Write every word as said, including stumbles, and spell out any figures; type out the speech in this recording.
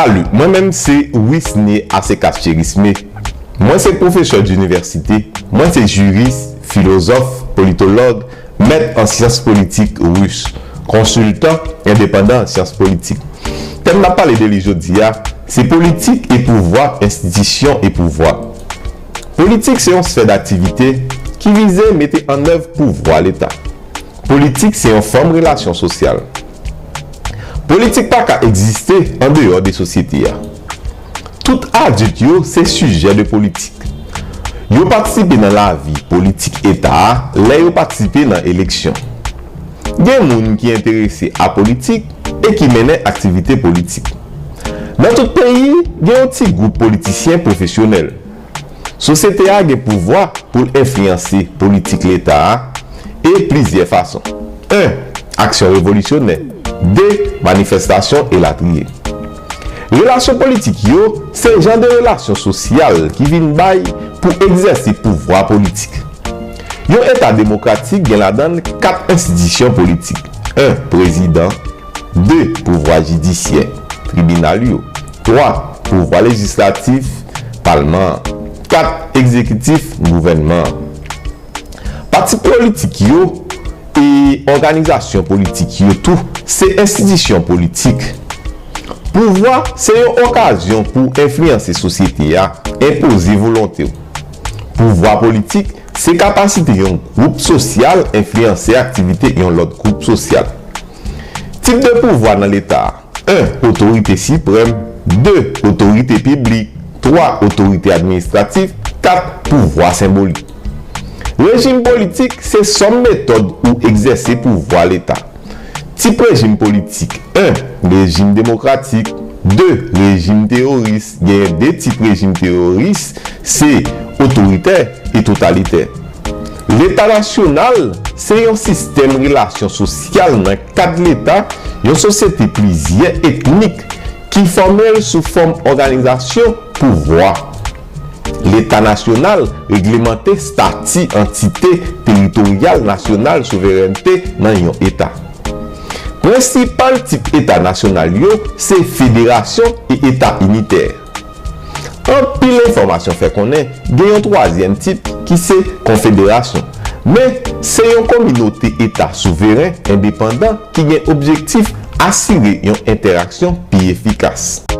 Salut, mwen menm se Wisny Asekas Chérismé. Mwen se pwofesè dinivèsite, mwen se jiris, filozòf, politològ, mèt an syans politik ris, konsiltan endepandan an syans politik. Tèm n ap pale de li jodi a, se politik e pouvwa, enstitisyon e pouvwa. Politik se yon sfè daktivite ki vize mete an èv pouvwa Leta. Politik se yon fòm relasyon sosyal. Politik pa ka egziste andeyò de sosyete a. Tout adilt yo se sijè de politik. Yo patisipe nan lavi politik Eta a lè yo patisipe nan eleksyon. Gen moun ki enterese a politik e ki mennen aktivite politik. Nan tout peyi, gen yon ti gwoup politisyen pwofesyonèl. Sosyete a gen pouvwa pou l enfliyanse politik Leta a e plizyè fason. En, aksyon revolisyonè. De, manifestasyon elatriye. Relasyon politik yo se jan de relasyon sosyal ki vin bay pou egzèse pouvwa politik. Yon Eta demokratik gen ladan l kat enstitisyon politik. En, prezidan. De, pouvwa jidisyè, tribinal yo. Twa, pouvwa lejislatif, palman an. Kat, egzekitif, gouvènman an. Pati politik yo e òganizasyon politik yo tou se enstitisyon politik. Pouvwa se yon okazyon pou enfliyanse sosyete a, enpoze volonte w. Pouvwa politik se kapasite yon gwoup sosyal enfliyanse aktivite yon lòt gwoup sosyal. Tip de pouvwa nan Leta a. En, otorite siprèm. De, otorite piblik. Twa, otorite administratif. Kat, pouvwa senbolik. Rejim politik se sòm metòd ou egzèse pouvwa Leta. Tip rejim politik. En, rejim demokratik. De, rejim teyoris. Genyen de tip rejim teyoris, se otoritè e totalitè. Leta nasyonal se yon sistèm relasyon sosyal nan kad Leta yon sosyete plizyè etnik ki fòme l sou fòm òganizasyon pouvwa. Leta nasyonal reglemante stati antite teritoryal nasyonal souverènte nan yon Eta. Prensipal tip Eta nasyonal yo se federasyon e Eta initè. Anpil enfòmasyon fè konnen gen yon twazyèm tip ki se konfederasyon. Men, se yon kominote Eta souveren endepandan ki gen objektif asire yon entèraksyon pi efikas.